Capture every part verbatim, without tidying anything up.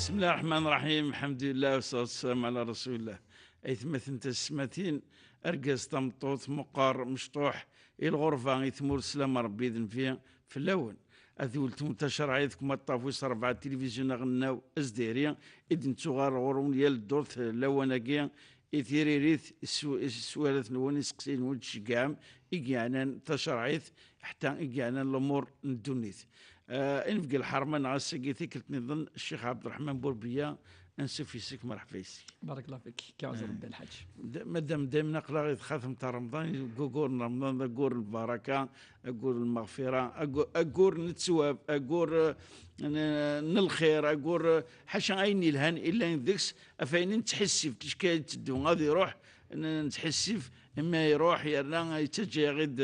بسم الله الرحمن الرحيم. الحمد لله والصلاة والسلام على رسول الله. Aytmaten tasesmatin, argaz tameṭṭut, meqqar mecṭuḥ, i lɣerba, i tmurt, sslam Rebbi d nnbi fell-awen. Ad weltmut tacerɛit deg umaṭṭaf wis ṛebɛa n tilivizyu aɣelnaw azdayri, i d-nettuɣal ɣur-wen yal ddurt lawan-agi, i tiririt, i s-, i s-, sswalat-nwen, iseqsiyen-nwen, tceggɛem i yeɛnan tacerɛit, ḥetta i yeɛnan lumuṛ n ddunit. Eh, i nbegg lḥerma neɣ ass-agi tikkelt nniḍen, Ccix Ɛebderreḥman Burbiya, ansuf yes-k, merḥba yes-k. Barakallahu fik, kaɛuz Rebbi lḥaǧ. D-, madam daymen aql-aɣ i txatemt n Remḍan, deg waggur n Remḍan, d aggur n lbaraka, aggur n lmeɣfira, aggur, aggur n ttwab, aggur, eh, n, n lxir, aggur, eh, ḥaca ayen yelhan i llan deg-s, ɣef ayen nettḥessib, ticki ad yetteddu, ad iruḥ, n-, nettḥessib, imi iruḥ, yerna yettaǧǧa-yaɣ-id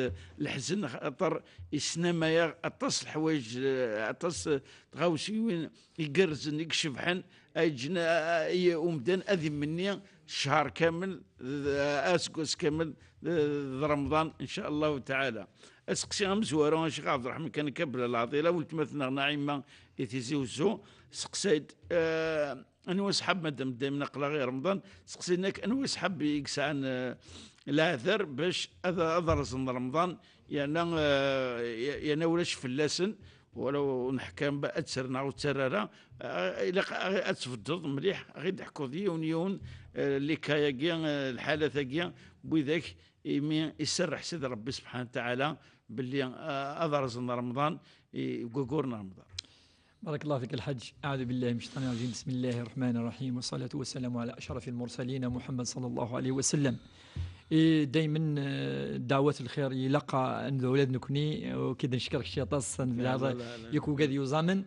leḥzen, axaṭer yesnamay-aɣ aṭas n leḥwayeǧ, eh, aṭas n tɣawsiwin igerrzen, i icebḥen, ay yeǧǧen, eh, i umdan ad imenni ccher kamel, d-, aseggas kamel, d-, d Remḍan, in ca Allahu taɛala. Aseqsi amezwaru, a Ccix Ɛebderreḥman, kan akka bla lɛeṭila, weltma-tneɣ Naɛima i Tizi Wezzu, seqsay-d, eh, anwa ṣṣḥab, madam daymen aql-aɣ i Remḍan, seqsayen-ak anwa ṣṣḥab i yesɛan, eh, leɛder bac ad, ad rẓen Remḍan, yerna, eh, ye-, yerna ulac fell-asen, walaw neḥka ba ad ttren neɣ ur ttarra ara, eh, ilaq a-, ad tbeddeḍ mliḥ, a ɣ-id-teḥkuḍ yiwen yiwen, eh, likay-agi, eh, lḥalat-agi, n widak imi iserreḥ Sidi Rebbi subḥanahu wa taɛala belli, eh, ad rẓen Remḍan, i, deg waggur n Remḍan. بارك الله فيك الحاج. أعوذ بالله من الشيطان الرجيم. بسم الله الرحمن الرحيم. والصلاة والسلام على أشرف المرسلين محمد صلى الله عليه وسلم. إي، دايما، آه، دعوات الخير يلقى عند أولاد نكني، وكيد نشكرك شي طاس، عند لا، هذا لا، لا، لا. يكون قاعد يزامن.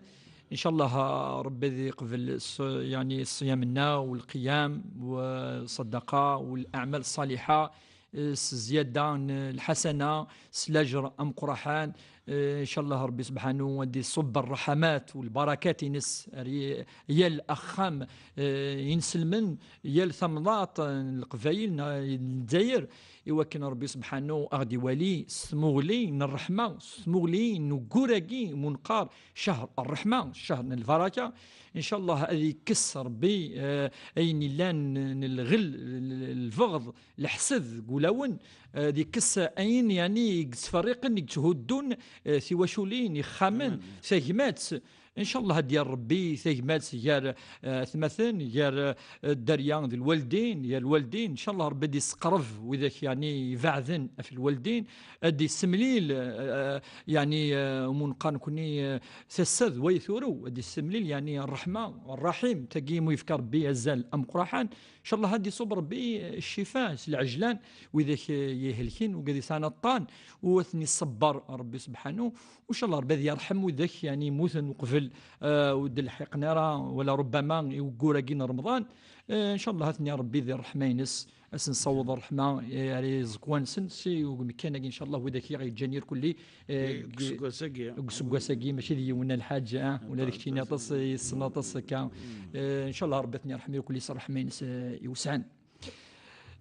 إن شاء الله، آه، ربي ذي يقبل الص-، يعني الصيام لنا والقيام والصدقة والأعمال الصالحة. آه، s zzyada n lḥasana, s lajr ameqqraḥan. Eh, ncallah Rebbi subḥanu ad iṣubb rraḥamat u lbarakat-ines ar y-, yal axxam, eh, inselmen, yal tamnaḍt n Leqbayel neɣ n Lezzayer, i wakken Rebbi subḥanu a ɣ-d-iwali s tmuɣli n rreḥma, s tmuɣli n uggur-agi mu neqqar cahr rreḥma, cahr n lbaraka. Ncallah ad ikkes Rebbi, eh, ayen illan n lɣel, l-, l-, lbeɣḍ, leḥsed deg wulawen, eh, ad ikkes ayen, yeɛni, i yettferriqen, i yetthuddun, eh, tiwaculin, ixxamen, tagmat. Ncallah ad d-yerr Rebbi tagmat gar, eh, atmaten, gar, eh, dderya d lwaldin, gar lwaldin. Ncallah Rebbi ad yesseqreb widak, yeɛni, ibeɛden ɣef lwaldin, ad d-yessemlil, eh, yeɛni, eh, mu neqqar nekkni, eh, tasa d way turew, ad d-yessemlil, yeɛni, rreḥma, rraḥim, tagi mu yefka Rebbi azal ameqqraḥan. Ncallah ad d-iṣubb Rebbi ccifa s lɛejlan, widak, eh, ihelken, wigad yesɛan aṭṭan, u ad ten-iṣebber Rebbi subḥanu, u ncallah Rebbi ad yerḥem widak, yeɛni, yemmuten uqbel, eh, ur d-lḥiqen ara, wala rubbama i waggur-agi n Remḍan. Eh, ncallah ad ten-yerr Rebbi di rreḥma-ines, ad sen-nessaweḍ rreḥma, eh, ar iẓekwan-nsen, si umekkan-agi, ncallah, widak i ɣ-yeǧǧan irkelli, eh, deg useggas-agi. Deg useggas-agi, mačči d yiwen a lḥaǧ, ah, ula d keččini aṭas, yessen aṭas akka. Eh, ncallah Rebbi ad ten-yerḥem irkelli s rreḥma-ines, eh, iwesɛen.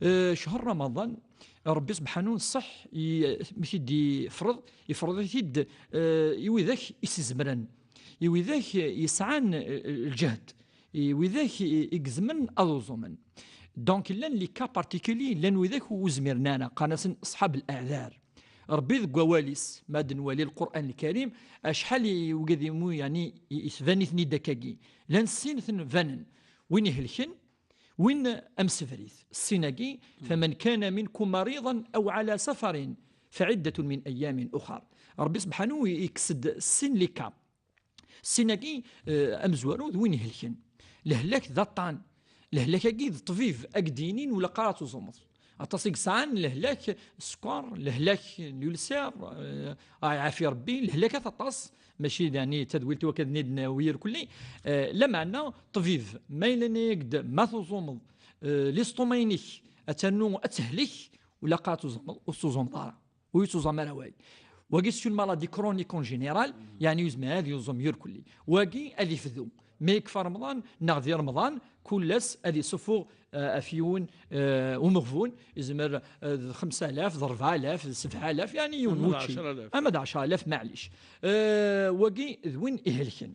Eh, ccher Ramadan, Rebbi subḥanu ṣṣeḥ, i-, mi t-id-ifreḍ, ifreḍ-it-id, eh, i widak i s-izemren, i widak yesɛan, eh, lǧehd, i widak i, i izemren ad uẓumen. Donc, llan les cas particuliers, llan widak ur zmiren ara, qqaren-asen ṣḥab al-aɛdar. Rebbi deg wawal-is, ma d-nwali Lqur'an Lkarim, acḥal i wigad imu, yeɛni, i, i tban-iten-id akkagi. Llan sin tenbanen, win ihelken, win amsebrid. Sin-agi, فمن كان منكم مريضا أو على سفر فعدة من أيام أخر. Rebbi subḥanu yekkes-d sin les cas. Sin-agi, eh, amezwaru d win ihelken. Lehlak d aṭṭan. Lehlak-agi d ṭṭbib, ad k-d-yinin ur ilaq ara ad tuẓumeḍ. Aṭas i yesɛan lehlak sskeṛ, lehlak n l'ulcère, eh, ah, iɛafi Rebbi, lehlakat aṭas, mačči d, yeɛni, tadwilt i wakka ad nid-nawi irkelli. Eh, lameɛna, ṭṭbib, ma yella yenna-yak-d ma tuẓumeḍ, eh, l'estomac-inek ad ternu ad tehlek, ur ilaq ara ad tuẓumeḍ, ur tettuẓumeḍ ara. Ur yettuẓam ara way. Wagi, c'est une maladie chronique en général, yeɛni yezmer ad yuẓum irkelli. Wagi ad ifdu. Ma yekfa Remḍan, neɣ di Remḍan, kul ass ad isuffuɣ, eh, ɣef yiwen, eh, umeɣbun, yezmer, eh, d xemsa alaf, d rebɛa alaf, d sebɛa alaf, yeɛni yiwen n wučči. Ama d ɛecra alaf. Ama d ɛecra alaf, maɛlic. Eh, wagi d win ihelken.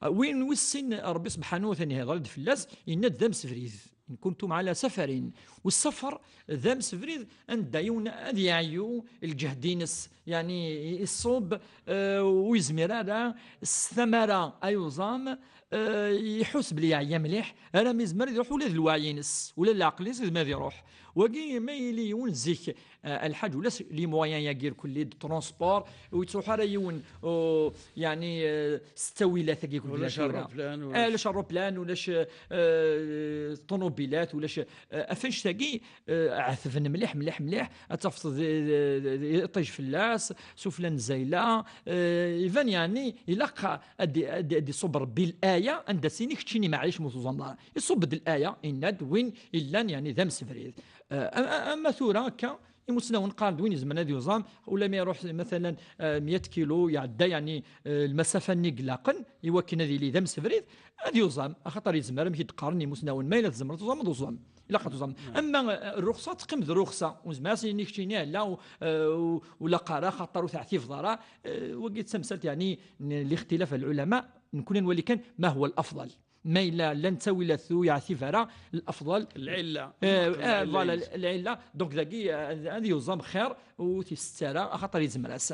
Win wis sin, Ṛebbi subḥanahu wa taɛala ihḍer-d fell-as, yenna-d d amsebrid. In kuntum ɛala safarin. U ṣṣafar d amsebrid anda yiwen ad yeɛyu lǧehd-ines, yeɛni iṣub, eh, ur yezmir ara s tamara ay uẓam, eh, iḥus belli yeɛya mliḥ, ara mi yezmer ad iruḥ ula d lwaɛyi-ines, ula d leɛqel-ines yezmer ad iruḥ. Wagi ma yili yiwen zik, eh, lḥaǧ ulac les moyens-agi irkelli de transport, ur yettruḥ ara yiwen, oh, yeɛni, eh, s ttawilat-agi i ulac tura. Ulac aṛuplan, ulac, eh, ṭunubilat, ulac, eh, af annect-agi, eh, ɛetben mliḥ, mliḥ, mliḥ, ad tafeḍ d, d, d, d iṭij fell-as, sufella n zayla, eh, iban yeɛni ilaq ad, ad, ad iṣubb Ṛebbi laya anda s-ini keččini maɛlic mu tuẓameḍ ara. Iṣubb-d laya, inna-d win illan yeɛni d amsebrid. Eh, am-, am-, ama tura akka, imusnawen qqaren-d win izemren ad yuẓam, ula mi iruḥ, matalan, eh, meyya kilu, iɛedda, yeɛni, eh, lmasafa-nni i ilaqen, i wakken ad yili d amsebrid, ad yuẓam, axaṭer yezmer, amek i d-qqaren imusnawen, ma yella tzemreḍ tuẓameḍ, uẓam. Ilaq ad tuẓam. Ama, eh, rruxsa, teqqim d rruxsa, ur nezmir ad s-nini keččini ala, u-, eh, u-, ur ilaq ara, axaṭer ur teɛtibeḍ ara, eh, wagi d tamsalt, yeɛni, n lixtilaf n lɛulama, nekni ad nwali kan ma huwa l-afḍal. Ma yella llan ttawilat ur yeɛtib ara, l-afḍal. Lɛilla. Eh, eh, voilà, lɛilla. Donc, dagi, eh, ad yuẓam xir, ur t-isett ara, axaṭer yezmer-as.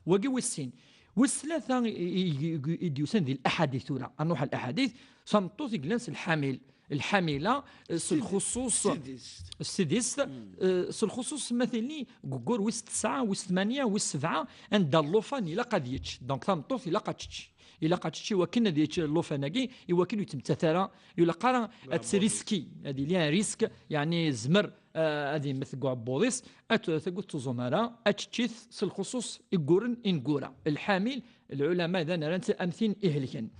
Wagi wis sin. Wis tlata i, i, i, i d-yusan di laḥadit tura. Ad nruḥ ar laḥadit, tameṭṭut i yellan s lḥamil. Lḥamila, eh, s lxuṣuṣ. Ssidist. Ssidist, eh, s lxuṣuṣ ma tili deg waggur wis tesɛa, wis tmanya, wis sebɛa, anda llufan ilaq ad yečč. Donc, tameṭṭut ilaq ad tečč. Ilaq ad tečč i wakken ad yečč llufan-agi, i wakken ur yettmettat ara, ur ilaq ara ad triski, ad yili un risque, yeɛni yezmer, eh, ad yemmet deg uɛebbuḍ-is, ad t-, tagut tuẓum ara, ad tečč-it s lxuṣuṣ igguren ineggura. Lḥamil, lɛulama dan rran-tt am tin ihelken.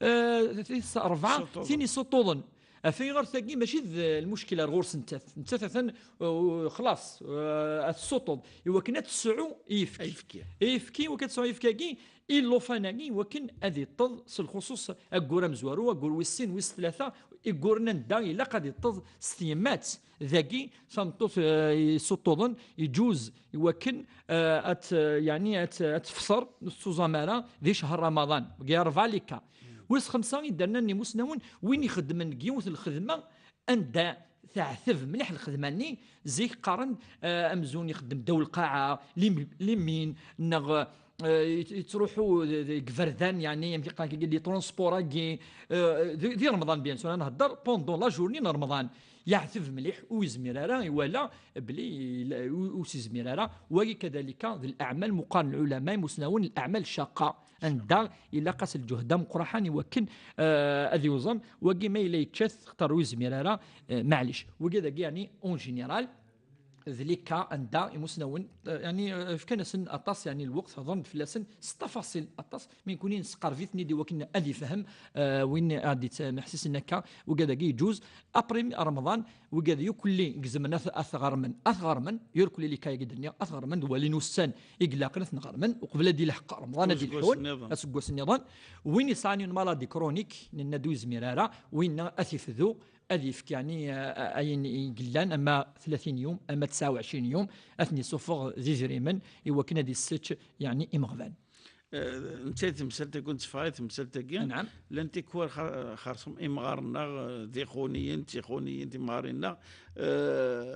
Eh, tis rebɛa, tin isuṭṭuḍen. Af ayɣer tagi mačči d lmuckil ar ɣur-s nettat. Nettat atan, uh, xlaṣ, uh, ad tessuṭṭeḍ. I wakken ad tesɛu ayefki. Ayefki. Ayefki, i wakken ad tesɛu ayefki-agi, i llufan-agi, i wakken ad iṭṭeḍ s lxuṣuṣ aggur amezwaru, aggur wis sin, wis tlata, igguren anda ilaq ad iṭṭeḍ s tyemmat. Dagi, tameṭṭut, uh, isuṭṭuḍen, iǧuz i wakken, uh, ad t-, yeɛni ad t-, ad tefṣer, ur tettuẓam ara, di ccher Ramaḍan. Deg rebɛa lika. Wis xemsa i d-rnan imusnawen, win ixeddmen deg yiwet n lxedma anda teɛteb mliḥ lxedma-nni, zik qqaren, eh, amzun ixeddem ddaw lqaɛa, lim-, limin, neɣ, eh, yet-, yettruḥu d-, d-, deg iberdan, yeɛni, amek i qqaren, deg les transports-agi, eh, di, di Remḍan, bien sûr, ad nhedder pendant la journée n Remḍan. Yeɛteb mliḥ, ur yezmir ara, iwala belli ila-, ur, ur s-yezmir ara. Wagi kadalika d leɛmal meqqar n lɛulama, imusnawen, leɛmal caqqa. Anda ilaq-as lǧuhd ameqqraḥan i wakken, eh, ad yuẓam. Wagi ma yella yečča-t, xaṭer ur yezmir ara, eh, maɛlic. Wagi dagi, yeɛni, en général, d les cas anda imusnawen, eh, yeɛni, eh, fkan-asen aṭas, yeɛni, lweqt, hedren-d fell-asen s tafaṣil aṭas, mi nekni nesqerb-iten-id i wakken ad ifhem, eh, win ad yettmeḥsisen akka, wagi dagi yeǧuz, après Remḍan, wigad yukelli gezmen ad t-, ad t-ɣermen, ad t-ɣermen, yurkelli les cas-agi d-nniɣ, ad t-ɣermen, d walin ussan i ilaqen ad ten-ɣermen, uqbel ad ilḥeq Remḍan ad ilḥun, aseggas nniḍen. Win yesɛan une maladie chronique, nenna-d ur yezmir ara, winna ad t-ifdu, ad yefk, yeɛni, eh, ayen i yellan, ama tlatin yum, ama tesɛa u ɛecrin yum, ad ten-yessufeɣ d idrimen, i wakken ad yessečč, yeɛni, imeɣban. Eh, netta i temsalt-agi, ur netteffeɣ i temsalt-agi. Anɛam. Llan tikwal xa-, xerṣum imɣaren-nneɣ, eh, d ixuniyen, d tixuniyin, timɣarin-nneɣ, eh,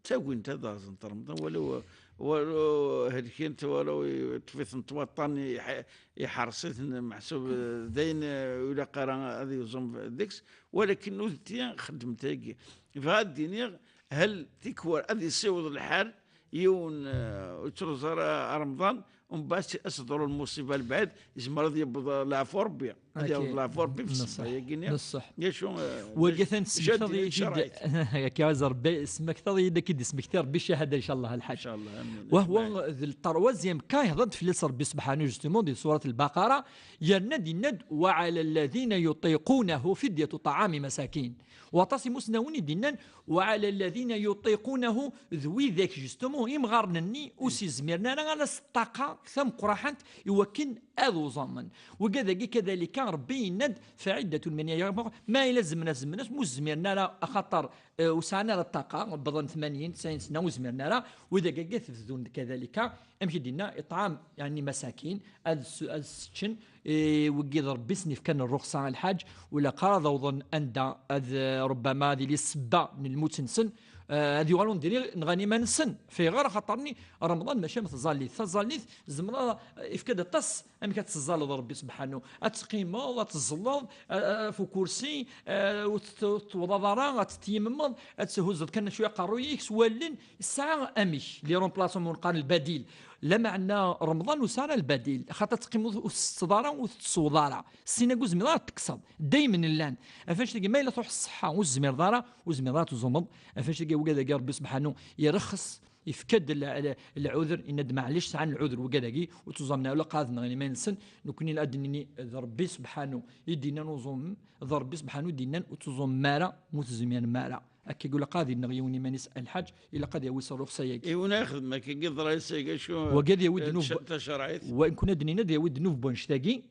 ttagin-t ad rẓent Remḍan, walaw, walaw helkent, walaw i-, ṭṭef-iten waṭṭan, iḥ-, iḥreṣ-iten, meḥsub, eh, d ayen, eh, ur ilaq ara ad yuẓum deg-s, walakin nutenti xeddment ayagi. Bɣiɣ ad d-iniɣ, hal tikwal ad yessiweḍ lḥal yiwen, eh, ur yettruẓ ara Remḍan, umbeɛd ad s-teḍru lmuṣiba lebɛid, yezmer ad yewweḍ leɛfu Rebbi. Ad yaweḍ leɛfu Rebbi f ssebba-agi-nni. D ṣṣeḥ. D ṣṣeḥ. Yacu, eh, wagi atan tesmektaḍ-iyi-d, akka, a Rebbi, tesmektaḍ-iyi-d, akka i d-yesmekti Rebbi ccahada, incallah, a lḥaǧ. Incallah, amin. Wahwa d le troisième cas, ihḍer-d fell-as Rebbi subḥanahu, justement, di surat Lbaqara, yerna-d, yenna-d, وعلى الذين يطيقونه فدية طعام مساكين. Waṭas imusnawen i d-yennan, وعلى الذين يطيقونه, d widak, justement, imɣaren-nni ur s-yezmiren ara, ala s ṭṭaqa tameqqraḥant i wakken ad uẓamen. Wigad-agi kadalika, Rebbi yenna-d, فعدة من أيام أخر, ma yella zemren, zemren, ma ur zmiren ara, axaṭer, ur sɛan ara ṭṭaqa, wwḍen tmanyin, tesɛin sna, ur zmiren ara, widak-agi ad t-bdun kadalika, amek i d-yenna, iṭɛam, yeɛni masakin, ad s-, ad seččen, eh, wigi d Ṛebbi sen-ifkan rruxsa a lḥaǧ, ur ilaq ara ad awḍen anda ad, eh, rubbama ad yili ssebba n lmut-nsen, eh, ad yuɣal ur ndirin nɣan iman-nsen. Fayɣer? Axaṭer-nni Remḍan mačči am tẓallit. Taẓallit, tzemreḍ, eh, ifka-d aṭas amek ad teẓẓaleḍ Ṛebbi subḥanu. Ad teqqimeḍ, ad teẓẓleḍ, eh, eh, ɣef ukursi, eh, ur tt-, ur tettewḍaḍ ara, ad tettyimemeḍ, ad thuzzeḍ kan cwiya aqerruy-ik s wallen, tesɛa amek, les remplaçants, ma neqqar lbadil. Lameɛna Remḍan ur sɛi ara lbadil, xaṭer teqqimeḍ ur tettetteḍ ara, ur tettesweḍ ara. Sin-agi ur tezmireḍ ara ad t-tekkseḍ. Daymen llan. Ɣef annect-agi, ma yella truḥ ṣṣeḥḥa, ur tezmireḍ ara, ur tezmireḍ ara ad tuẓumeḍ. Ɣef annect-agi, wigad-agi Ṛebbi subḥanu irexxes, ifka-d l-, l-, lɛuder, yenna-d maɛlic sɛan lɛuder wigad-agi, ur ttuẓamen ara, ilaq ad nɣen iman-nsen. Nekkni ad d-nini d Ṛebbi subḥanu i d-yennan uẓumem, d Ṛebbi subḥanu i d-yennan ur ttuẓumem ara, ur tezmirem ara. Akka ilaq ad ineɣ yiwen iman-is a lḥaǧ, ilaq ad yawi s rruxsa-yagi. Iwen ad ixdem akka, yeḍra-yas akka, acu, wagi ad yawi eh, ddnub, tac-, tacerɛit. Wa nekkni ad d-nini ad yawi ddnub n wannect-agi,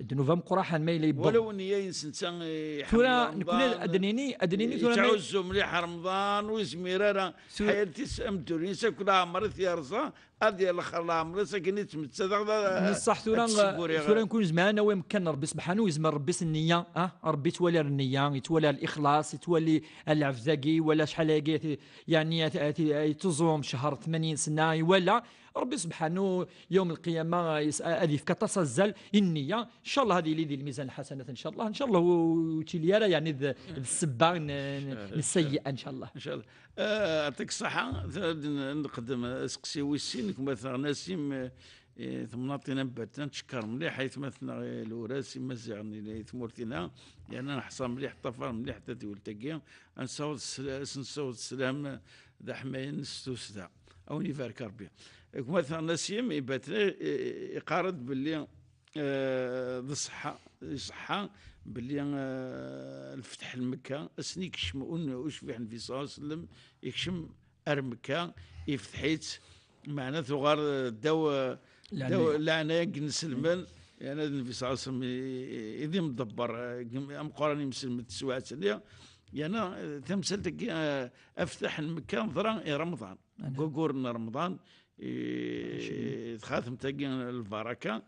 ddnub ameqqraḥan ma yella yewweḍ. Walaw nniya-ines netta, eh, tura iḥemmel nekkni Remḍan, ad d-nini, ad d-nini eh, tura ma yettɛuzzu mliḥ Remḍan, ur yezmir ara, tura ḥayal-is amddur-ines akk leɛmer i t-yerẓa, ad yelxer leɛmer-is akken i ttmettateɣ, ad, neṣṣaḥ tura, ad sguriɣ. Tura nekkni nezmer ad nawi amekkan n Ṛebbi subḥanu, yezmer Ṛebbi s nniya, ah, Ṛebbi yettwali ar nniya, yettwali ar lixlaṣ, yettwali ar lɛebd-agi, iwala acḥal ayagi, yeɛni, ad, ad, ad yettuẓum ccher tmanyin sna, iwala. Ṛebbi subḥanu, yawm lqiyama, yes-, ad yefk aṭas azal i nniya. Ncallah ad yili di lmizan lḥasanat, ncallah. Ncallah ur, ur yettili ara, yeɛni, d, d ssebba n, n, n sseyyi'a, ncallah. Ncallah. Eh, yeɛṭik ṣṣeḥḥa, ad n-, nqeddem aseqsi wis sin, gma-tneɣ Nasim, eh, eh, temnaḍt-ina n Batna, nettcekkar mliḥ aytmaten-nneɣ, eh, Lewras, Imaziɣen, i tmurt-ina, yerna neḥṣa mliḥ, ṭṭafar mliḥ tadiwelt-agi, ad nessaweḍ s-, ad s-nessaweḍ sslam d aḥmayen s tussda. A wen-ibarek Ṛebbi. Gma-tneɣ Nasim, i Batna, eh, iqqar-d belli eh, d ṣṣeḥḥa, iṣeḥḥa belli, eh, lfetḥ n Mekka, ass-nni yekcem un-, ucbiḥ n Nnbi ṣella Llahu ɛalayhi wa sellem, yekcem ar Mekka, ifteḥ-itt, meɛna tuɣal, eh, ddaw, eh, ddaw leɛnaya n yinselmen, yerna d Nnbi ṣella Llahu ɛalayhi wa sellem i, i, i d imḍebber, eh, ameqqran n yimselmen n teswiɛt-nni, yerna, eh, tamsalt-agi, eh, aftaḥ n Mekka neḍra i Remḍan, deg waggur n Remḍan, i txatemt-agi n lbaraka,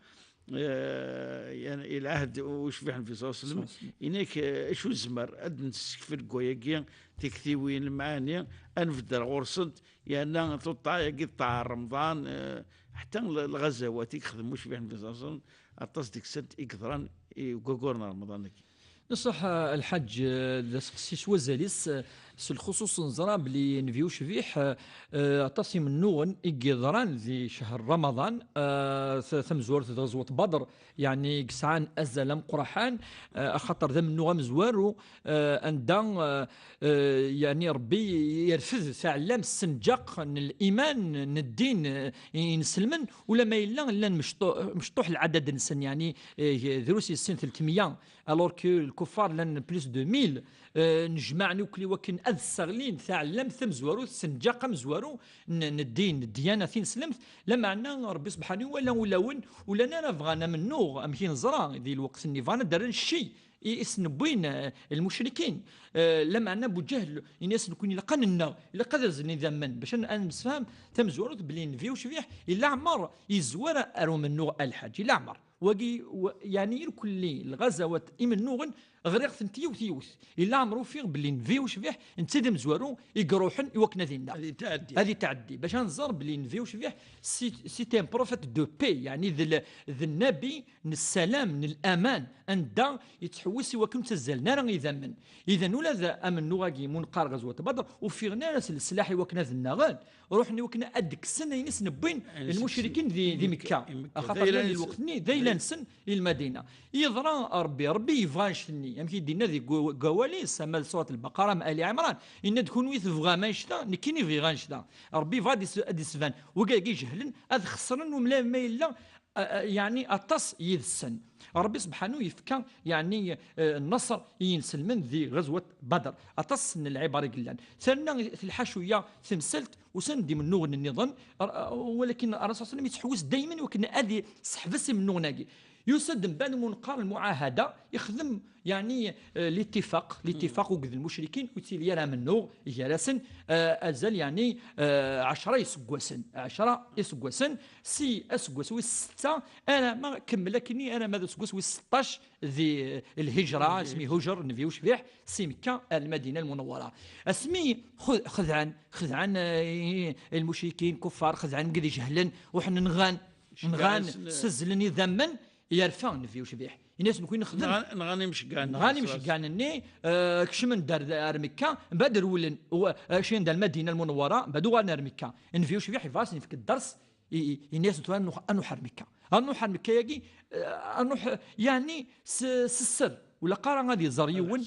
eh, yani, i lɛehd ucbiḥ n Nnbi ṣella Llahu ɛalayhi wa sellem, inek, eh, acu nezmer ad d-nessekfel deg wayagi, tiktiwin, lemɛani, ad nbedder ɣur-sent, yerna tuṭṭa-agi d ṭṭaɛa n Remḍan, eh, ḥetta l-, lɣazawat i yexdem ucbiḥ n Nnbi ṣella Llahu ɛalayhi wa sellem, aṭas deg-sent i yeḍran i waggur n Remḍan-agi. Neṣṣaḥ, eh, lḥaǧ, eh, d aseqsi s wazal-is, eh, s lxuṣuṣ neẓra belli Nnbi ucbiḥ, eh, eh, aṭas imennuɣen i yeḍran di ccher Ramaḍan, eh, t-, tamezwarut d ɣezwat Badr, yeɛni i yesɛan azal ameqqraḥan, eh, axaṭer d amennuɣ amezwaru, eh, anda, eh, eh, yeɛni Ṛebbi yerfed taɛellamt, ssenǧaq n liman, n ddin, eh, i, inselmen, ulamma yella llan mecṭu-, mecṭuḥ lɛadad-nsen, yeɛni, eh, drus yes-sen telt meyya. Alors que lkuffar llan plus de mille, euh, nejmaɛen akk i wakken ad sseɣlin taɛellamt tamezwarut, ssenǧaq amezwaru n, n ddin, n ddiyana tineslemt, lameɛna Ṛebbi subḥanu wala ulawen, ur llan ara bɣan amennuɣ, amek i neẓra di lweqt-nni, bɣan ad d-rren cci i, i sen-wwin, eh, lmucrikin. Eh, lameɛna Buǧahl, ini-as nekkni ilaq ad nenneɣ, ilaq ad rzen idammen, bac ad, ad nemsefham tamezwarut belli Nnbi ucbiḥ, i leɛmer yezwar ar umennuɣ a lḥaǧ, i leɛmer. Wagi, wa-, yeɛni irkelli lɣazawat imennuɣen, ɣriɣ-tent yiwet yiwet. Illa ɛmer ufiɣ belli Nnbi ucbiḥ, netta d amezwaru i iruḥen i wakken ad inna. Ad yetɛeddi. Ad yetɛeddi. Bac ad nẓer belli Nnbi ucbiḥ, si-, c'était un prophète de paix, yeɛni d l-, d nnabi n ssalam, n laman, anda yettḥewwis i wakken ur ttazzalen ara idammen. Idan ula d amennuɣ-agi, mu neqqar ɣazwat Badr, ur ffiɣen ara s leslaḥ i wakken ad nnaɣen, ruḥen i wakken ad d-kksen ayen i sen-wwin lmucrikin di, di Mekka. Axaṭer llan di lweqt-nni d ayla-nsen i Lmadina. Yeḍra Ṛebbi, Ṛebbi yebɣa annect-nni. Amek i d-yenna deg wa-, deg wawal-is, ama d Surat Lbaqara, ama Ali Ɛimran, yenna-d, kunwi tebɣam annect-a, nekkini bɣiɣ annect-a. Ṛebbi yebɣa ad is-, ad d-isban. Wigad-agi ijehlen ad xesren, umla ma yella a, a, yeɛni aṭas yid-sen. Ṛebbi subḥanu yefka, yeɛni, eh, nnaṣer i yinselmen di ɣazwat Badr. Aṭas n lɛibar i yellan. Terna telḥa cwiya temsalt, usan-d imennuɣen nniḍen, r-, walakin Ṛṛasul ṣella Llahu ɛalayhi wa sellem yettḥewwis daymen i wakken ad iseḥbes imennuɣen-agi. Yusa-d mbeɛd mu neqqar lmuɛahada, ixdem, yeɛni, eh, litifaq, litifaq akked lmucrikin, ur yettili ara amennuɣ gar-asen, eh, azal, yeɛni, eh, ɛecra iseggasen, ɛecra iseggasen, si aseggas wis setta, alamma kemmel akkenni, alamma d aseggas wis seṭṭac di, eh, lhijra, asmi hujer Nnbi ucbiḥ, si Mekka ar Lmadina Lmunawwara. Asmi xu-, xedɛen, xedɛen, eh, lmucrikin, kuffar, xedɛen wigad ijehlen, ruḥen nɣan, nɣan, ssazzlen idammen, yerfa Nnbi ucbiḥ. Ini-as, "Nekwi nexdem." Nɣan, nɣan imceggɛen. Nɣan imceggɛen-nni, eh, kecmen-d ar, ar Mekka, mbeɛd rewlen, u-, eh, kecmen-d ar Lmadina Lmunawwara, mbeɛd uɣalen ar Mekka. Nnbi ucbiḥ yebɣa ad sen-yefk dders, i, i, ini-as, "Tura ad nruḥ, ad nruḥ ar Mekka." Ad nruḥ ar Mekka-yagi, eh, ad nruḥ, eh, yeɛni s, s sser. Ur ilaq ara ad iẓer yiwen.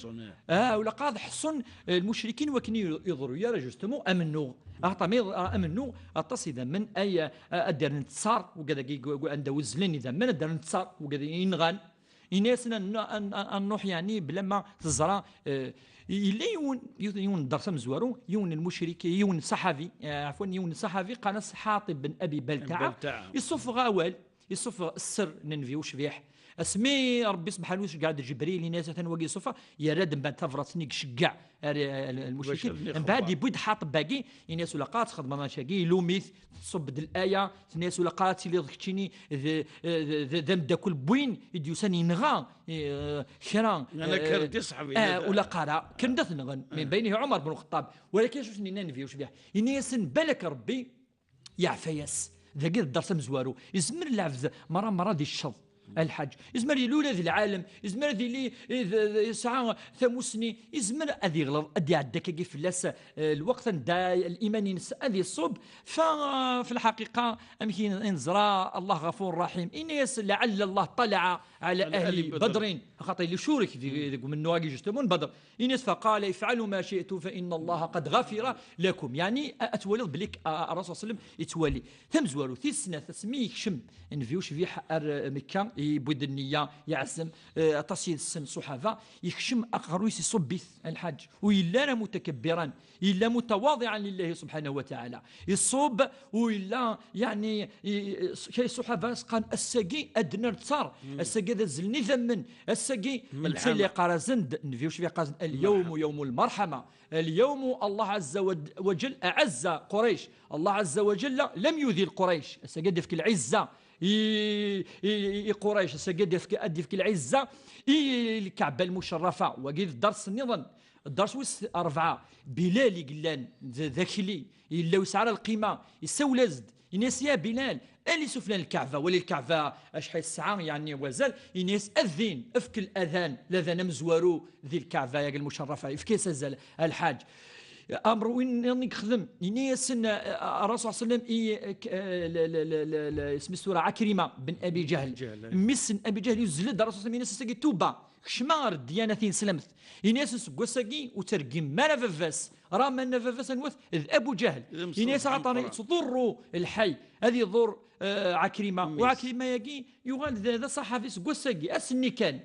Ah, ur ilaq ara ad ḥṣun, eh, lmucrikin wakken i, i yeḍru ara, justement, amennuɣ. Axaṭer ma yeḍ-, ah, amennuɣ, aṭas idammen ay, ah, ad d-rren ttar, wigad-agi, gu-, gu-, anda uzzlen idammen, ad d-rren ttar, wigad i yenɣan. Ini-asen ad n-, ad n-, ad nruḥ, yeɛni, bla ma teẓra, eh, yella yiwen, yiwen, yiwen n dders amezwaru, yiwen n lmucrik, yiwen n ṣaḥabi, eh, ɛafwan, yiwen n ṣaḥabi, qqaren-as Ḥaṭib ben Abi Baltaɛa. Baltaɛa. Isuffeɣ awal, isuffeɣ sser n Nnbi ucbiḥ. Asmi Ṛebbi subḥanahu iceggeɛ-d Ǧebril, ini-as, "Atan wagi isuffeɣ", yerra-d mbeɛd tabṛat-nni iceggeɛ ar, eh, l-, lmucrikin. Mbeɛd yewwi-d Ḥaṭib-agi, ini-as, "Ula qqar ad txedmeḍ annect-agi", ilum-it, tṣubb-d laya, tenna-as, "Ula qqar ad tiliḍ keččini d, d, d, d ameddakel n win i d-yusan yenɣa, eh, kra, eh, ula qqar, kkren-d ad t-nɣen, min baynihim Ɛumar ben Lxeṭṭab." Walakin acu s-yenna Nnbi ucbiḥ? Ini-asen, "Balak Ṛebbi yeɛfa-yas." Dagi d dders amezwaru. Izmer lɛebd merra merra ad icceḍ, a lḥaǧ. Izmer yili ula d lɛalem, izmer ad yili, eh, d, d, yesɛa tamussni, izmer ad yeɣleḍ, ad iɛedda akkagi fell-as, eh, lweqt anda liman-ines ad iṣubb. Fa, fi lḥaqiqa, amek i, i neẓra Allah ɣafur raḥim? Ini-as, "Lɛalla Allah ṭalaɛa ɛla ahli Badrin." Axaṭer yella ucurek di, deg umennuɣ-agi, justement, n Badr. Ini-as, "Faqala ifɛalu ma ci'tum fa inna Allaha qad ɣafira lakum." Yeɛni, a, ad twaliḍ belli k-, a, a, Rasul sallam yettwali. Tamezwarut, tis snat, asmi yekcem Nnbi ucbiḥ ar, eh, Mekka, yewwi-d nniya, yeɛzem, eh, aṭas yid-sen ṣṣuḥaba, yekcem aqerruy-is iṣubb-it, a lḥaǧ, ur yelli ara mutakabbiran, yella mutawadiɛan lillahi subḥanahu wa taɛala. Iṣubb, u yella, yeɛni, i, i, kra ṣṣuḥaba s-, qqaren, "Ass-agi ad d-nerr ttar, ass-agi ad azzlen idammen, ass-agi." Netta la yeqqar-asen-d, Nnbi ucbiḥ yeqqar-asen, "Al-yawmu yawmu l-marḥama." Al-yawmu Allah azza wa, wa jal aɛazza Qurayc. Allah azza wa jalla lam yudil Qurayc. Ass-agi ad d-yefk lɛizza i, i, i Qurayc. Ass-agi ad d-yefk, ad d-yefk lɛizza i Lkaɛba lmucerrafa. Wagi d dders nniḍen. Dders wis rebɛa. Bilal i yellan d, d akli, yella ur yesɛi ara lqima, isawel-as-d, ini-as, "Ya Bilal, ali sufella n Lkaɛba, wali Lkaɛba acḥal tesɛa, yeɛni wazal." Ini-as, "Adin, efk ladan, ladan amezwaru di Lkaɛba-yagi lmucerrafa." Yefka-yas azal, a lḥaǧ. Amr win nniḍen i yexdem, ini-asen, eh, Rasul sallam i, eh, k-, eh, l-, l-, l-, l-, l-, isem-is tura Ɛakrima ben Abi Ǧahl. Mmi-s n Abi Ǧahl yuzzel-d Rasul sallam, ini-as, "Ass-agi tuba, kecmeɣ ɣer ddyanat tineslemt." Ini-asen, "Seg wass-agi ur ttergimem ara baba-s." Raman baba-s anwa-t? D Abu Ǧahl. Ini-as, "Axaṭer yettḍurru lḥay." Ad iḍur, eh, Ɛakrima. U Ɛakrima-yagi yuɣal d, d aṣaḥabi seg wass-agi, ass-nni kan.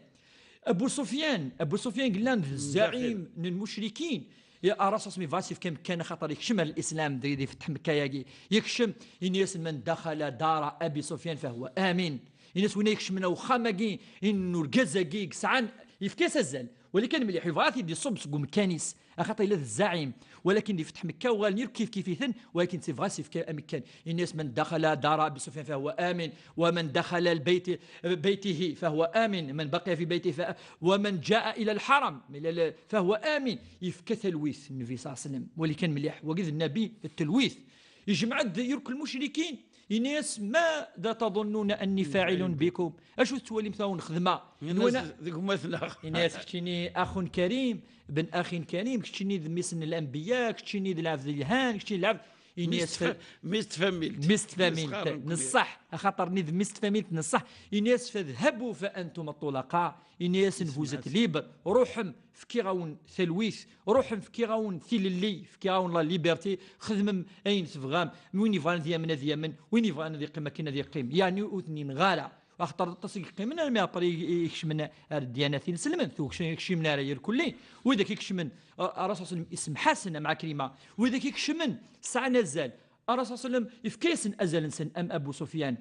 Abu Sufyan, Abu Sufyan yellan d zzaɛim n lmucrikin. Ya, Rasul sallam yebɣa ad s-yefk amekkan axaṭer yekcem ar Lislam di, di fetḥ Mekka-yagi. Yekcem, ini-as, "Man daxala dara Abi Sufyan fahuwa amin." Ini-as, "Win ay ikecmen uxxam-agi, in urgaz-agi i yesɛan", yefka-as azal. Wali kan mliḥ, yebɣa ad t-id-iṣubb seg umekkan-is, axaṭer yella d zzaɛim. Walakin di fetḥ Mekka uɣalen irk kif kif-iten, walakin tibɣa s-yefka amekkan. Ini-as, "Man daxala dara Abi Sufyan fahuwa amin, wa man daxala lbayt, baytihi fahuwa amin, man baqiya fi baytihi fa, wa man jaa ila lḥaram, ila l-, fahuwa amin." Yefka talwit, Nnbi sallallahu alayhi wa sallam. Wali kan mliḥ, wagi d Nnabi, d talwit. Yejmeɛ-d irk lmucrikin, ini-as, "Mada taḍunnuna anni faɛilun bikum?" Acu tettwalim tura nexdem-a? Ini-as, "Deg umat-nneɣ." Ini-as, "Keččini axun karim, ben axin karim, keččini d mmi-s n lanbiya, keččini d lɛebd yelhan, keččini d lɛebd." Ini-as, "Mmi-s n tfamilt. Mmi-s n tfamilt, neṣṣeḥ, axaṭer-nni d mmi-s n tfamilt, neṣṣeḥ." Ini-as, "Fadhabu fa antum ṭṭulaqa." Ini-asen, "Vous êtes libres, ruḥem, fkiɣ-awen talwit, ruḥem, fkiɣ-awen tilelli, fkiɣ-awen la liberté, xedmem ayen tebɣam, win yebɣan ad yamen ad yamen, win yebɣan ad yeqqim akken ad yeqqim." Yeɛni ur ten-yenɣa ara, axaṭer aṭas i yeqqimen armi après i, i kecmen ar ddyanat inselmen, ur kecmen ara irkelli, widak i kecmen, a, a, Rasul sallam isemḥ-asen am Ɛakrima, widak i kecmen sɛan azal, a, Rasul sallam ifka-yasen azal-nsen am Abu Sufyan.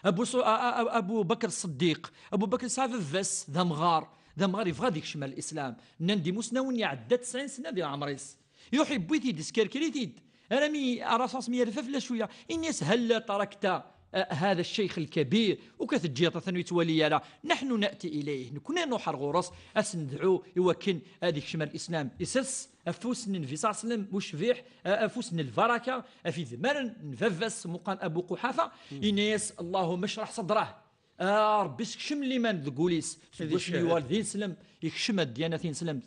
Abu Bakr Ṣṣeddiq, Abu Bakr yesɛa baba-s d amɣar, d amɣar yebɣa ad ikcem ar Lislam. Nnan-d imusnawen iɛedda tesɛin sna di leɛmer-is. Iruḥ yewwi-t-id, iskerker-it-id. Arami Rasul s-, yerfa fell-as cwiya. Ini-as: "Halla tarakta, eh, hada ccayx lkabir, uka teǧǧiḍ-t, atan ur yettwali ara. Nahnu na'ti ilayh, nekni nruḥ ar ɣur-s, ad s-nedɛu i wakken ad ikcem ar Lislam." Isers afus n Nnbi ṣalla Llahu ɛalayhi wa sallam, ucbiḥ, eh, afus n lbaraka, af idmaren n baba-s meqqar Abu Quḥafa. Ini-as: "Allahumma shrah sadrah." Ah, Ṛebbi sekcem liman deg wul-is. Seg wasmi yuɣal d ineslem, yekcem ar ddyanat tineslemt.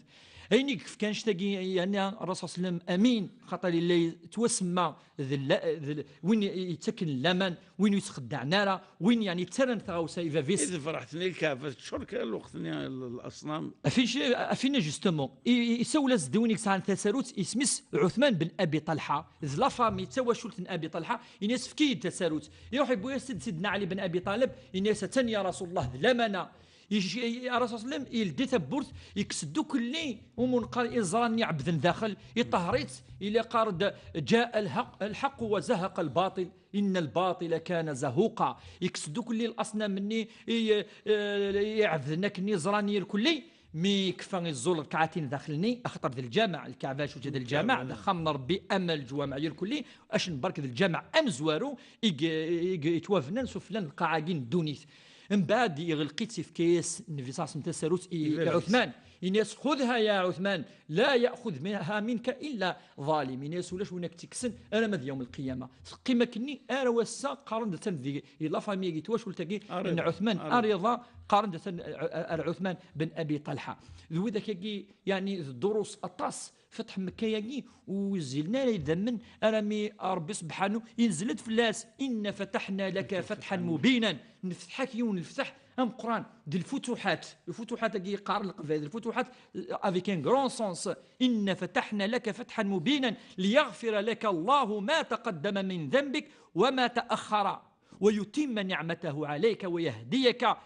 Ayen i yefkan annect-agi, yerna Rasul sallam amin, xaṭer yella yettwasemma d la-, d l-, win yettaken laman, win ur yettxeddaɛen ara, win, yeɛni, yettarran taɣawsa i bab-is. I tebreḥt-nni lkaɛba teččur kra lweqt-nni l-, laṣnam. Afin, afin justement, i, i, isawel-as-d win i yesɛan tasarut, isem-is Ɛuthman ben Abi Ṭalḥa, d la famille, d tawacult n Abi Ṭalḥa, ini-as: "Efk-iyi-d tasarut." Iruḥ yewwi-as-id Sidna Ɛli ben Abi Ṭalib, ini-as: "Atan ya Rasul Llah, d lamana." Ic-, i-, Rasul sallam yeldi tawwurt, yekkes-d ukelli, umi neqqar iẓra-nni iɛebden daxel, iṭehher-itt, ila yeqqar-d: "جاء الحق، الحق وزهق الباطل، إن الباطل كان زهوقا." Yekkes-d ukelli laṣnam-nni i, eh, iɛebden akken iẓra-nni irkelli. Mi yekfa iẓẓul rrekɛatin daxel-nni, axaṭer d lǧameɛ, lkaɛba acu d lǧameɛ, d axxam n Ṛebbi, ama leǧwameɛ irkelli, acu n berk d lǧameɛ amezwaru i g-, i g-, yettwabnan sufella n lqaɛa-agi n ddunit. Mbeɛd, iɣleq-itt, ifka-yas Nnbi ṣalla Llahu ɛalayhi wa sallam tasarut i, i Ɛuthman. Ini-as: "Xudha ya Ɛuthman, la ya'xudha minka illa ḍalim." Ini-as: "Ulac win ak-tt-ikksen alamma d yawm lqiyama." Teqqim akkenni ar wass-a, qqaren-d atan di, di la famille-agi, twacult-agi n Ɛuthman, ar iḍ-a, qqaren-d atan, eh, ar Ɛuthman ben Abi Ṭalḥa. D widak-agi, yeɛni, d ddurus aṭas. Fatḥ Mekka-agi ur yezzilen ara idammen arami Ṛebbi sebḥanu yenzel-d fell-as: "Inna fataḥna laka fatḥan mubinan." Nefteḥ-ak yiwen n lefteḥ ameqqran. D lfutuḥat. Lfutuḥat-agi yeqqaren Leqbayel, lfutuḥat, eh, avec un grand sens. "Inna fataḥna laka fatḥan mubinan, liyaɣfira laka Allahu ma taqaddama min danbik wa ma ta'axxara, wa yutimma niɛmatahu ɛalayka wa yahdiyaka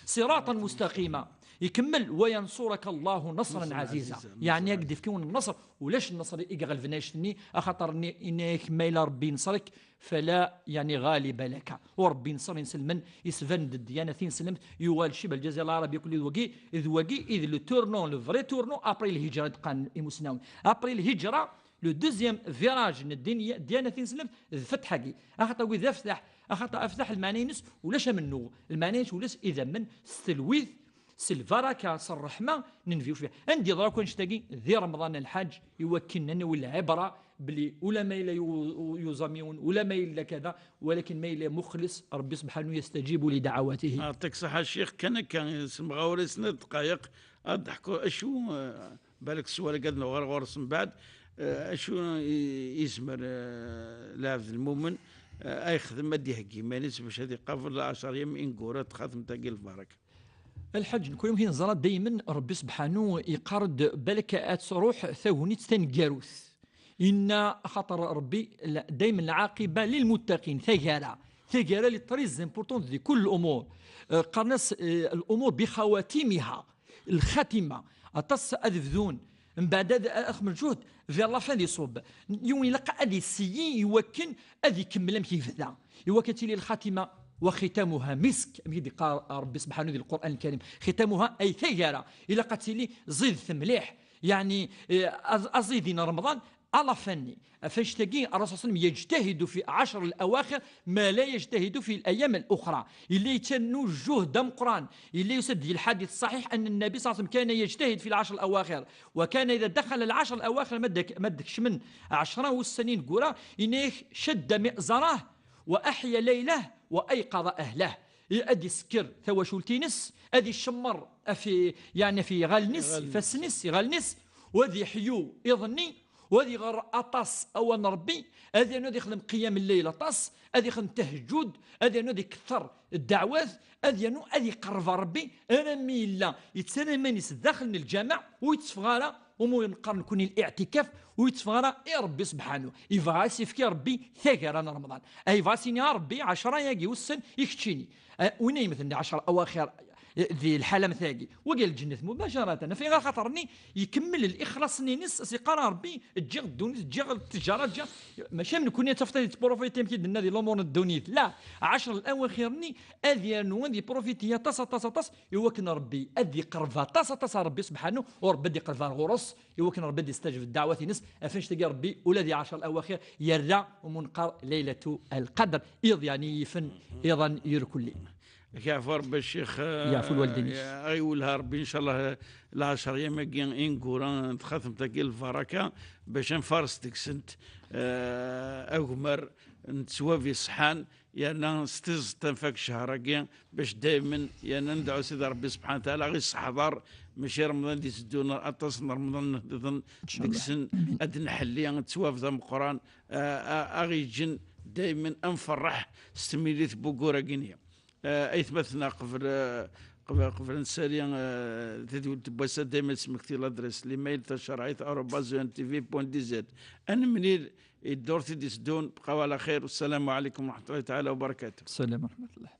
siratan mustaqima." Ikemmel: "Wa yansuraka Allahu nasran ɛaziza." Yeɛni, ad k-d-ifk yiwen n nnṣer, ulac nnṣer i iɣelben annect-nni, axaṭer-nni, ini-ak, ma yella Ṛebbi yenṣer-ik, fala, yeɛni, ɣaliba laka. U Ṛebbi yenṣer inselmen, isban-d ddyanat tineslemt, yuɣal Cibha Lǧazir Lɛarabi akk d wagi, d wagi i d le tournant, le vrai tournant après lhijra, i d-qqaren imusnawen. Après lhijra, le deuxième virage n ddin-, ddyanat tineslemt d lfetḥ-agi. Axaṭer wid d aftaḥ, axaṭer aftaḥ lmeɛna-ines ulac amennuɣ, lmeɛna-ines ulac idammen s telwit, s lbaraka, s ṛṛeḥma n Nnbi ucbiḥ. Anda yeḍra akk annect-agi? Di Remḍan a lḥaǧ, i wakken ad nawi lɛibra belli ula ma yella yu-, yuẓam yiwen, ula ma yella kada, walakin ma yella muxlis, Ṛebbi subḥanu yastaǧibu li daɛawatihi. Yeɛṭik ṣṣeḥḥa a ccix, kan akka, semɣer-iten snat dqayeq, ad d-ḥkuɣ acu, eh, Balak s wara gad nuɣal ɣur-s mbeɛd, eh, acu i, i yezmer, eh, lɛebd lmumen, eh, ad yexdem, ad d-iheggi iman-is bac ad iqabel lɛecr yam ineggura n txatemt-agi lbaraka? A lḥaǧ, nekk amek i neẓra daymen Ṛebbi sebḥanu yeqqar-d balak ad truḥ tagnit taneggarut. Inna, axaṭer Ṛebbi, la-, daymen lɛaqiba lilmuttaqin, taggara. Taggara li très importante di kull l'umur. Eh, qqaren-as, eh, l'umur bi xawatimiha. Lxatima. Aṭas ad bdun, mbeɛd ad, ad xedmen lǧuhd, vers la fin ad iṣubb. Yiwen ilaq ad yesseyyi i wakken ad ikemmel amek yebda. I wakken ad tili lxatima, wa xitamuha misk, amek i d-iqqar Ṛebbi sebḥanu di Lqur'an Lkarim. Xitamuha ay taggara. Ilaq ad tili ẓidet mliḥ. Yeɛni, eh, aẓ-, aẓidi n Remḍan, à la fin-nni. Ɣef annect-agi, Ṛṛasul ṣalla Llahu ɛalayhi wa sallam yejtahidu fi ɛecr al-awaxir ma la yejtahidu fi al-ayyam al-uxra. Yella yettannu lǧuhd ameqqran. Yella yusa-d di lḥadit ṣṣaḥiḥ anna Nnabi ṣalla Llahu ɛalayhi wa sallam kana yejtahid fi lɛecr al-awaxir. Wa kana ida daxal lɛecr al-awaxir, ma d-, ma d-kecmen ɛecra wussan ineggura, yenna-yak: "Shadda mi'zarah, wa aḥya laylah, wa ayqaḍa ahlah." I-, ad isekker tawacult-ines, ad icemmer af i-, yeɛni af iɣallen-is, ifassen-is, iɣallen-is, u ad iḥyu iḍ-nni, u ad iɣer aṭas awal n Ṛebbi, ad yernu ad ixdem qiyam lleyl aṭas, ad ixdem tahejjud, ad yernu ad iketter ddeɛwat, ad yernu ad iqerreb ɣer Ṛebbi, armi yella yettarra iman-is daxel n lǧameɛ, ur yetteffeɣ ara, umi neqqar nekkni liɛtikaf, ur yetteffeɣ ara i Ṛebbi sebḥanu. Yebɣa ad s-yefk i Ṛebbi taggara n Remḍan. Ay, yebɣa ad s-yini a Ṛebbi, ɛecra-agi ussan i keččini. Eh, win ay yemmten di ɛecra awaxir, Di lḥala am tagi, wagi lǧennet mubacaratan. Af ayɣer? Xaṭer-nni ikemmel lixlaṣ-nni-ines, as-iqqar a Ṛebbi, ǧǧiɣ ddunit, ǧǧiɣ ttejara, ǧǧiɣ. Mačči am nekkni ad tafeḍ ad yettprofiti amek i d-nenna di lumuṛ n ddunit. La, ɛecṛ lawaxir-nni ad yernu, ad yeprofiti aṭas, aṭas, aṭas, i wakken Ṛebbi ad yeqreb aṭas, aṭas ar Ṛebbi subḥanu, u Ṛebbi ad yeqreb ar ɣur-s, i wakken Ṛebbi ad yestajeb ddeɛwat-ines. Af annect-agi Ṛebbi ula di ɛecṛ lawaxir yerra umunqar Laylatu al-Qadr, iḍ yeɛni yifen iḍan irkelli. Ak yeɛfu Ṛebbi a Ccix, eh, yeɛfu lwaldin-ik. Eh, ay welha Ṛebbi, ncallah, eh, lɛecṛ yam-agi ineggura n txatemt-agi lbaraka, bac ad nfares deg-sent, eh, agmer n ttwab iṣeḥḥan, yerna s tiẓeṭ ad nfak ccehṛ-agi, bac daymen yerna nedɛu Sidi Ṛebbi subḥanahu wa taɛala, aɣ-isseḥḍer, mačči Remḍan d-iteddun, aṭas n Remḍan nniḍen deg-sen ad nḥelli ttwab d ameqqran, eh, a-, aɣ-yeǧǧen daymen ad nferreḥ s temlilit n wuggur-agi-nni. Eh, aytmaten-a, qbel, eh, qbel, qbel ad nsali, eh, tadwilt n wass-a, dayma ad d-smekti l'adresse, l'email tacerɛit arobase E N T V point D Z. Ad nemlil i ddurt i d-iteddun, bqaw ɛla xir, wassalamu ɛlaykum wa rahmatullahi taɛala wa barakatuh. Salam wa rahmatullah.